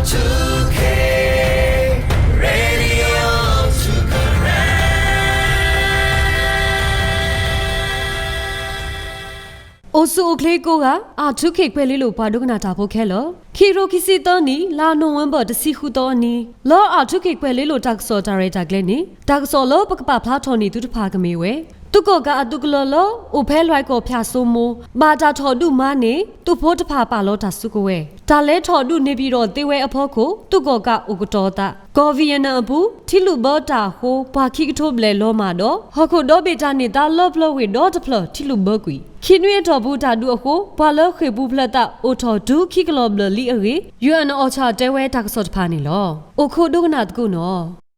အိၣ်ဆူၣ်အိၣ်ချ့ကိးဂၤ R two K ကွဲၤလ့လိာ်ပှၤဒိကနၣ်တၢ်ဖိခဲလၢာ်, ခံကထိခံဆံသၢနံၣ် လါနိၣ်ဝ့ဘၢၣ် တဆံဃုသီအနံၤ လၢ R two K ကွဲၤလ့လိာ်တၢ်ကစီၣ်တၢ်ရဲၣ်တၢ်ကျဲၤန့ၣ် တၢ်ကစီၣ်လၢပကပာ်ဖျါထီၣ်န့ၢ်သုတဖၣ်ကမ့ၢ်ဝဲ သုးကီၣ်ကးအသုးကလၢၤလၢ အိၣ်ဖဲလွဲၢ်ကီၢ်ဖၠၣ်စိမိၤ ဘၣ်တၢ်ထီၣ်ဒုးမၤန့ၢ် သုးဖိတဖၣ်ပာ်လီၤတၢ်စုကဝဲၤ, တၢ်လဲၤထီၣ်ဒုးန့ၢ်ပံၤဒီးသ့ဝဲအဖီခိၣ် သုးကီၣ်ကးအိၣ်ကတီၤအသး, ကီၢ် Vietnam အပူၤ ထံလုၢ်ဘၢတၢ်အဃိ ပှၤခံကထိဘျဲၣ်လီၤမၢ်ဒီး ဟီၣ်ခိၣ်ဒီဘ့ၣ်တၢ်န့ၢ်သါလၢပျၢၤဝ့ၢ်ဒီတဖျၢၣ်ထံလုၢ်ဘၢကွံာ်, ခံနွံအတီၢ်ပူၤတၢ်ဒုးအဃိ ပှၤလၢဃ့ၢ်ပူၤဖျဲးသးအိၣ်ထီၣ်တုၤခံကလီၤဘျၢၣ်လံအဂ့ၢ် UN OCHA တဲဝဲတၢ်ကစီၣ်တဖၣ်န့ၣ်လီၤ. အိၣ်ခိးဒိကနၣ်သကိးနီၢ်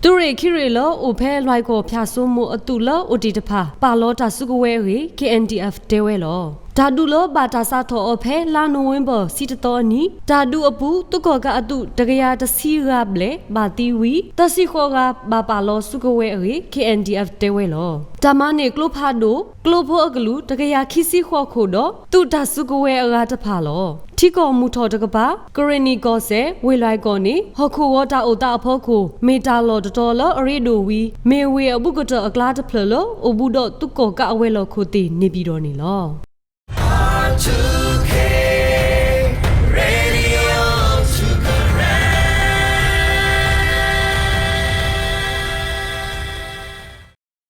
သုးရ့ၣ်ခံရ့ၣ်လၢအိၣ်ဖဲလွဲၢ်ကီၢ်ဖၠၣ်စိမိၤအသုးလၢအိၣ်တ့ၢ်တဖၣ် ပာ်လီၤတၢ်စုကဝဲၤအဂ့ၢ် K N D F တဲဝဲလီၤ. တၢ်ဒုးလၢဘၣ်တၢ်စးထီၣ်အီၤဖဲလါနိၣ်ဝ့ဘၢၣ် တဆံတသီအနံၤ တၢ်ဒုးအပူၤ သုးကီၣ်ကးအသုး တကယၤတဆံဂၤဘျဲၣ် ဘၣ်သံဝံၤ သၢဆံဃိးဂၤ ဘၣ်ပာ်လီၤစုကဝဲၤအဂ့ၢ် K N D F တဲဝဲလီၤ. တၢ်မၤန့ၢ်ကျိဖးဒိၣ် ကျိဖိအကလုာ် တကယၤခံဆံဃိးခိၣ်ဒီး သုးတၢ်စုကဝဲၤအဂၤတဖၣ်လီၤ. ထံကီၢ်မုၢ်ထီၣ်တကပၤ ကရ့ၣ်နံၣ်ကီၢ်စဲၣ် ဝ့ၢ်လွဲၢ်ကီၢ်န့ၣ် ဟီၣ်ခိၣ်ဂီၤတၢ်အိၣ်သးအဖီခိၣ် မ့ၢ်တၢ်လီၢ်တတီၤလၢအရ့ဒိၣ်ဝံၤ မ့ၢ်ဝ့ၢ်အဘူးကတၢၢ်အကျါတဖျၢၣ်လၢ အိၣ်ဘူးဒီးသုးကီၣ်ကးအဝဲၤလီၢ်ခိၣ်သ့ၣ် န့ၣ်ပၠံၤတီၣ်န့ၣ်လီၤ.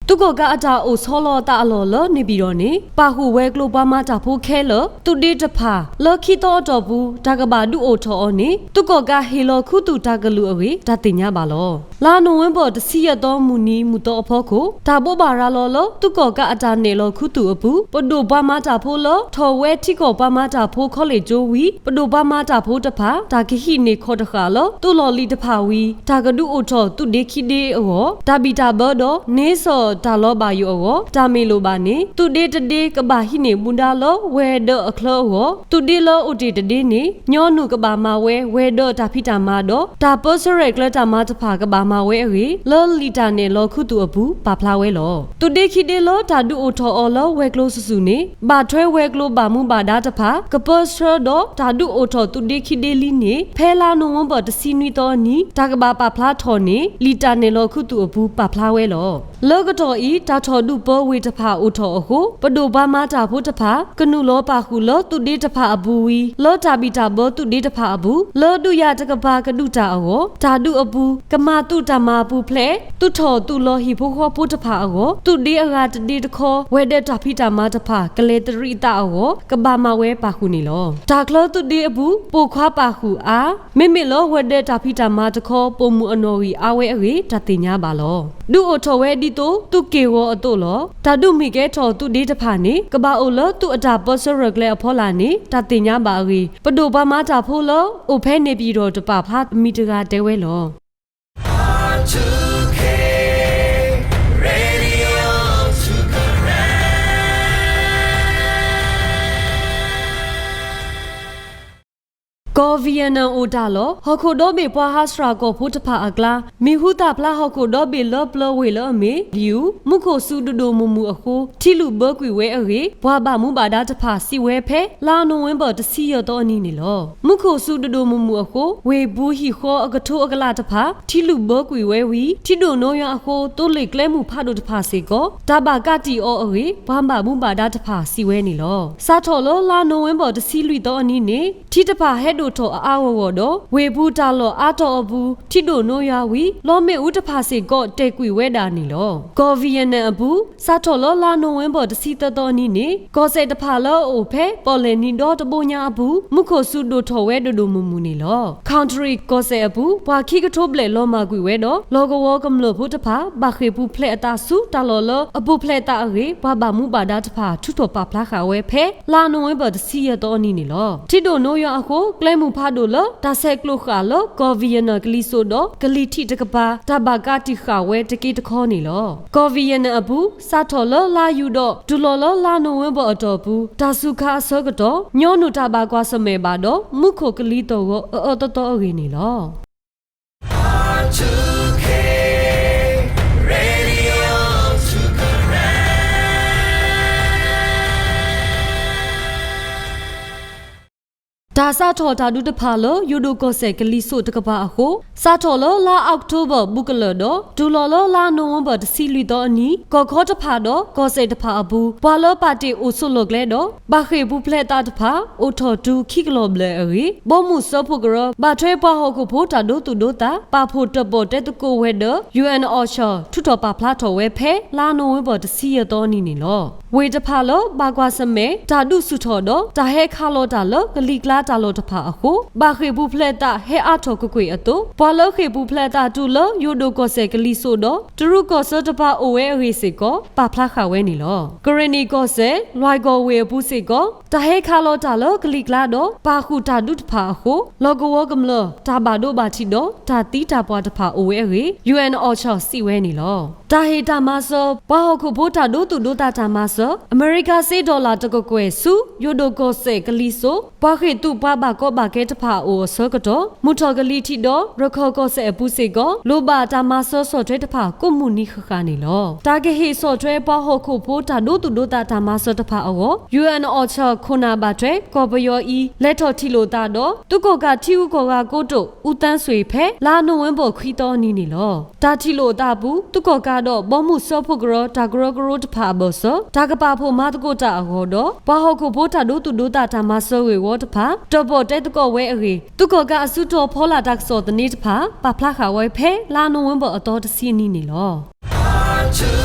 သုးကီၣ်ကးအတၢ်အိၣ်ဆီလီၤအသးအလီၢ်လၢန့ၣ်ပၠံၤတီၣ်န့ၣ် ပာ်ဃုာ်ဝဲၤကျိၤပှၤမၤတၢ်ဖိခဲလၢာ် သုးဒ့တဖၣ် လၢခံသီအတီၢ်ပူၤ တၢ်ကဘၣ်ဒုးအိၣ်ထီၣ်အီၤန့ၣ် သုးကီၣ်ကးဟ့ၣ်လီၤခူသူၣ်တၢ်ကလုၢ်အဂ့ၢ် တၢ်သ့ၣ်ညါဘၣ်လီၤ. လါနိၣ်ဝ့ဘၢၣ် တဆံယဲၢ်သီမုၢ်နံၤမုၢ်သီအဖီခိၣ် တၢ်ဘိးဘၣ်ရၤလီၤလၢ သုးကီၣ်ကးအတၢ်နဲၣ်လီၤခူသူၣ်အပူၤ ပဒိၣ်ပှၤမၤတၢ်ဖိလၢ ထီၣ်ဝဲထံကီၢ်ပှၤမၤတၢ်ဖိခီလ့ၣ်ကၠိဝံၤ ပဒိၣ်ပှၤမၤတၢ်ဖိတဖၣ် တၢ်ကဟံးန့ၢ်ခီၣ်တဃာ်လၢ သုးလီၢ်လံၤတဖၣ်ဝံၤ တၢ်ကဒုးအိၣ်ထီၣ်သုးဒ့ခံဒ့အဂီၢ် တၢ်ဘံၣ်တၢ်ဘၢဒီး န့ဆၢၣ်တၢ်လီၤဘၣ်ယိၣ်အဂီၢ် တၢ်မ့ၢ်လိၣ်ဘၣ်န့ၣ် သုးဒ့တဒ့ကဘၣ်ဟံးန့ၢ်မူဒါလၢဝဲၤဒၢးအချၢအဂီၢ် သုးဒ့လၢအိၣ်တ့ၢ်တဒ့န့ၣ် ညီနုၢ်ကဘၣ်မၤဝဲဝဲၤဒၢးတၢ်ဖံးတၢ်မၤဒီး တၢ်ပၢဆှၢရဲၣ်ကျဲၤတၢ်မၤတဖၣ်ကဘၣ်မၤဝဲအဂ့ၢ် လၢလံာ်တၢ်နဲၣ်လီၤခူသူၣ်အပူၤ ပာ်ဖျါဝဲလီၤ. သုးဒ့ခံဒ့လၢတၢ်ဒုးအိၣ်ထီၣ်အီၤလၢဝဲၤကျိၤစုာ်စုာ်န့ၣ် ဘၣ်ထွဲဝဲၤကျိၤဘၣ်မူဘၣ်ဒါတဖၣ် ကပၢဆှၢဒီးတၢ်ဒုးအိၣ်ထီၣ်သုးဒ့ခံဒ့လံန့ၣ် ဖဲလါနိၣ်ဝ့ဘၢၣ် တဆံနွံသီအနံၤ တၢ်ကဘၣ်ပာ်ဖျါထီၣ်န့ၣ် လံာ်တၢ်နဲၣ်လီၤခူသူၣ်အပူၤ ပာ်ဖျါဝဲလီၤ. လၢကတီၢ်အံၤ တၢ်ထီၣ်ဒုးပၢဝ့ၢ်တဖၣ်အိၣ်ထီၣ်အဃိ ပဒိၣ်ပှၤမၤတၢ်ဖိတဖၣ် ကနုာ်လီၤပာ်ဃုာ်လၢသုးဒ့တဖၣ်အပူၤဝံၤ လၢတၢ်ဘံၣ်တၢ်ဘၢသုးဒ့တဖၣ်အပူၤ လၢဒုးယၤတကပၤကဒုးတၢ်အဂီၢ် တၢ်ဒုးအပူၤ ကမၤသုးတၢ်မၤအပူၤဖျဲး သုးထီၣ်သုးလီၤဟံၣ်ဖိဃီဖိတဖၣ်အဂီၢ် သုးဒ့အဂၤတဒ့တခီ ဝဲၤဒၢးတၢ်ဖံးတၢ်မၤတဖၣ် ကလဲၤတရံးအသးအဂီၢ် ကဘၣ်မၤဝဲပာ်ဃုာ်န့ၣ်လီၤ. တၢ်ချၢသုးဒ့အပူၤ ပိာ်ခွါပာ်ဃုာ်အါ မ့မ့ၢ်လၢဝဲၤဒၢးတၢ်ဖံးတၢ်မၤတခီ ပိာ်မုၣ်အနီၣ်ဂံၢ်အါဝဲအဂ့ၢ် တၢ်သ့ၣ်ညါဘၣ်လီၤ. ဒုးအိၣ်ထီၣ်ဝဲဒ်သိး သုးက့ၢ်ဂီၤအသိးလီၤ. တၢ်ဒုးမ့ၢ်ကဲထီၣ်သုးဒ့တဖၣ်န့ၣ် ကဘၣ်အိၣ်လၢသုးအတၢ်ပၢဆှၢရဲၣ်ကျဲၤအဖီလာ်န့ၣ် တၢ်သ့ၣ်ညါဘၣ်အဂ့ၢ် ပဒိၣ်ပှၤမၤတၢ်ဖိလၢ အိၣ်ဖဲန့ၣ်ပၠံၤတီၣ်တပာ်ဖျါမံၤတဂၤတဲဝဲလီၤ. ကီၢ် Vietnam အိၣ်တၢ်လီၢ် ဟီၣ်ခိၣ်ဒီဘ့ၣ်ပှၤဟးဆှၣ်ကီၢ်ဖိတဖၣ်အကျါ မံၤဟူသၣ်ဖျါဟီၣ်ခိၣ်ဒီဘ့ၣ်လၢပျၢၤဝ့ၢ်လၢအမ့ၢ် Diu မူခိၣ်စူၤဒိၣ်ဒိၣ်မုၢ်မုၢ်အဃိ ထံလုၢ်ဘၢကွံာ်ဝဲအဂ့ၢ် ပှၤဘၣ်မူဘၣ်ဒါတဖၣ်စံးဝဲဖဲ လါနိၣ်ဝ့ဘၢၣ် တဆံယဲၢ်သီအနံၤန့ၣ်လီၤ. မူခိၣ်စူၤဒိၣ်ဒိၣ်မုၢ်မုၢ်အဃိ ဝ့ၢ်ပူၤဟံၣ်ဃီအကထိအကလးတဖၣ် ထံလုၢ်ဘၢကွံာ်ဝဲဝံၤ ထံဒိၣ်နိယွၤအဃိ သိလ့ၣ်ကျဲမုၢ်ဖးဒိၣ်တဖၣ်စ့ၢ်ကီး တၢ်ဘၣ်ကးတံာ်အီၤအဂ့ၢ် ပှၤဘၣ်မူဘၣ်ဒါတဖၣ်စံးဝဲန့ၣ်လီၤ. စးထီၣ်လၢလါနိၣ်ဝ့ဘၢၣ် တဆံလွံၢ်သီအနံၤန့ၣ် ထံတဖၣ်ဟဲဒိၣ်ထီၣ်အါအါဂီၢ်ဂီၢ်ဒီး ဝ့ၢ်ပူၤတၢ်လီၢ်အါတီၤအပူၤ ထံဒိၣ်နိယွၤဝံၤ လီမ့ၣ်အူတဖၣ်စ့ၢ်ကီးတဲာ်ကွံာ်ဝဲဒၣ်န့ၣ်လီၤ. ကီၢ် Vietnam အပူၤ စးထီၣ်လၢလါနိၣ်ဝ့ဘၢၣ် တဆံသၢသီအနံၤန့ၣ် ကီၢ်စဲၣ်တဖၣ်လၢအအိၣ်ဖဲပီၣ်လဲၣ်နံၤဒီတဘိညါအပူၤ မူခိၣ်စူၤဒိၣ်ထီၣ်ဝဲဒိၣ်ဒိၣ်မုၢ်မုၢ်န့ၣ်လီၤ. ခီၣ်ထရံးကီၢ်စဲၣ်အပူၤ ပှၤခံကထိဘျဲၣ်လီၤမၢ်ကွံာ်ဝဲဒီး လီၢ်ကဝီၤကမျၢၢ်ဖိတဖၣ် ဘၣ်ဃ့ၢ်ပူၤဖျဲးအသးဆူတၢ်လီၢ်လၢအပူၤဖျဲးသးအဂ့ၢ် ပှၤဘၣ်မူဘၣ်ဒါတဖၣ် ထုးထီၣ်ပာ်ဖျါဃာ်ဝဲဖဲ လါနိၣ်ဝ့ဘၢၣ် တဆံယဲၢ်သီအနံၤန့ၣ်လီၤ. ထံဒိၣ်နိယွၤအဃိ ကျဲမုၢ်ဖးဒိၣ်လၢတၢ်ဆဲးကျိးဃာ်လၢ ကီၢ် Vietnam ကလံၤစိးဒီး ကလံၤထံးတကပၤ တၢ်ဘၣ်ကးတံာ်ဃာ်ဝဲတက့ၢ်တခီန့ၣ်လီၤ. ကီၢ် Vietnam အပူၤ စးထီၣ်လၢလါယူၤဒီး တုၤလီၤလၢလါနိၣ်ဝ့ဘၢၣ်အတီၢ်ပူၤ တၢ်စူၤခါအဆၢကတီၢ် ညီနုၢ်တၢ်ဘၣ်ကွၢ်ဆၢၣ်မဲာ်ဘၣ်ဒီး မူခိၣ်ကလံၤသီၣ်ဂီၤအအၢသီသီအဂ့ၢ်န့ၣ်လီၤ. တၢ်စးထီၣ်တၢ်ဒုးတဖၣ်လၢယိၤဒိၣ်ကီၢ်စဲၣ်ကလံၤစိးတကပၤအဃိ စးထီၣ်လၢလါအီးကထိဘၢၣ် ဘူးကလၢာ်ဒီး တုၤလီၤလၢလါနိၣ်ဝ့ဘၢၣ် တဆံလွံၢ်သီအနံၤ ကီၢ်ခီတဖၣ်ဒီးကီၢ်စဲၣ်တဖၣ်အပူၤ ပှၤလၢပာ်တ့ၢ်အိၣ်ဆိးလီၢ်ကျဲဒီး ဘၣ်ဃ့ၢ်ပူၤဖျဲးသးတဖၣ် အိၣ်ထီၣ်တုၤခံကလီၤဘျဲၣ်အဂ့ၢ် ဘီမုၢ်စၢဖှိၣ်ကရၢ ဘၣ်ထွဲပှၤဟီၣ်ခိၣ်ဖိတၢ်ဒိသူၣ်ဒိသး ပာ်ဖှိၣ်တၢၣ်ပီၣ်တဲသကိးဝဲၤဒၢး ယူဢၣ် Orchard ထုးထီၣ်ပာ်ဖျါထီၣ်ဝဲဖဲ လါနိၣ်ဝ့ဘၢၣ် တဆံယဲၢ်သီအနံၤန့ၣ်လီၤ. ဝ့ၢ်တဖၣ်လၢဘၣ်ကွၢ်ဆၢၣ်မဲာ် တၢ်ဒုးဆူၣ်ထီၣ်ဒီး တၢ်ဟဲခးလီၤတၢ်လၢကလံၤကျါတၢ်လီၢ်တဖၣ်အဃိ ဘၣ်ဃ့ၢ်ပူၤဖျဲးသးဟဲအါထီၣ်ကွ့ၢ်ကွ့ၢ်အသိး ပှၤလၢဃ့ၢ်ပူၤဖျဲးသးတုၤလၢယိၤဒိၣ်ကီၢ်စဲၣ်ကလံၤစိးဒီး တရူးကီၢ်ဆၢတပၤအိၣ်ဝဲအဂ့ၢ်စ့ၢ်ကီး ပာ်ဖျါဃာ်ဝဲန့ၣ်လီၤ. ကရ့ၣ်နံၣ်ကီၢ်စဲၣ် လွဲၢ်ကီၢ်ဝ့ၢ်အပူၤစ့ၢ်ကီး တၢ်ဟဲခးလီၤတၢ်လၢကလံၤကျါဒီး ပာ်ဃုာ်တၢ်ဒုးတဖၣ်အဃိ လီၢ်ကဝီၤကမျၢၢ် တၢ်ဘၣ်ဒိဘၣ်ထံးဒီး တၢ်သံတၢ်ပှၢ်တဖၣ်အိၣ်ဝဲအဂ့ၢ် ယူၣ် Orchard စံးဝဲန့ၣ်လီၤ. တၢ်ဟ့ၣ်တၢ်မၤစၢၤ ပှၤဟီၣ်ခိၣ်ဖိတၢ်ဒိသူၣ်ဒိသးတၢ်မၤစၢၤ အမဲရကၤစ့ဒီလၣ်တကကွဲၢ်ဆူ ယိၤဒိၣ်ကီၢ်စဲၣ်ကလံၤစိး ပှၤဃ့ၢ်သုးပှၤဘၣ်ကီဘၣ်ခဲတဖၣ်အအိၣ်အဆၢကတီၢ် မုၢ်ထီၣ်ကလံၤထံးဒီး ရခၢၣ်ကီၢ်စဲၣ်အပူၤစ့ၢ်ကီး လိၣ်ဘၣ်တၢ်မၤစၢၤဆီၣ်ထွဲတဖၣ် ကိးမုၢ်နံၤဃၣ်ဃၣ်န့ၣ်လီၤ. တၢ်ကဟ့ၣ်ဆီၣ်ထွဲပှၤဟီၣ်ခိၣ်ဖိတၢ်ဒိသူၣ်ဒိသးတၢ်မၤစၢၤတဖၣ်အဂီၢ် ယူၣ် Orchard ခိၣ်နၢ်ဘၣ်ထွဲ ကီၢ်ပယီၤအံၤ လဲၤထီၣ်ထံၣ်လိာ်သးဒီး သုးကီၣ်ကးထံဂုၤကီၢ်ဂၤကိတိာ် အူသန်းဆွေ ဖဲ လါနိၣ်ဝ့ဘၢၣ်ခွံသီအနံၤန့ၣ်လီၤ. တၢ်ထံၣ်လိာ်အသးအပူၤ သုးကီၣ်ကးဒီး ဘီမုၢ်စၢဖှိၣ်ကရၢ တၢ်ကရၢကရိတဖၣ်အဘၢၣ်စၢၤ တၢ်ကပာ်ဖှိၣ်မၤသကိးတၢ်အဂီၢ်ဒီး ပှၤဟီၣ်ခိၣ်ဖိတၢ်ဒိသူၣ်ဒိသးတၢ်မၤစၢၤဂ့ၢ်ဝီတဖၣ် တၢၣ်ပီၣ်တဲသကိးဝဲအဂ့ၢ် သုးကီၣ်ကးအစုတီၤဖီလာ်တၢ်ကစီၣ်သန့တဖၣ် ပာ်ဖျါဃာ်ဝဲဖဲ လါနိၣ်ဝ့ဘၢၣ်အသီတဆံအနံၤန့ၣ်လီၤ.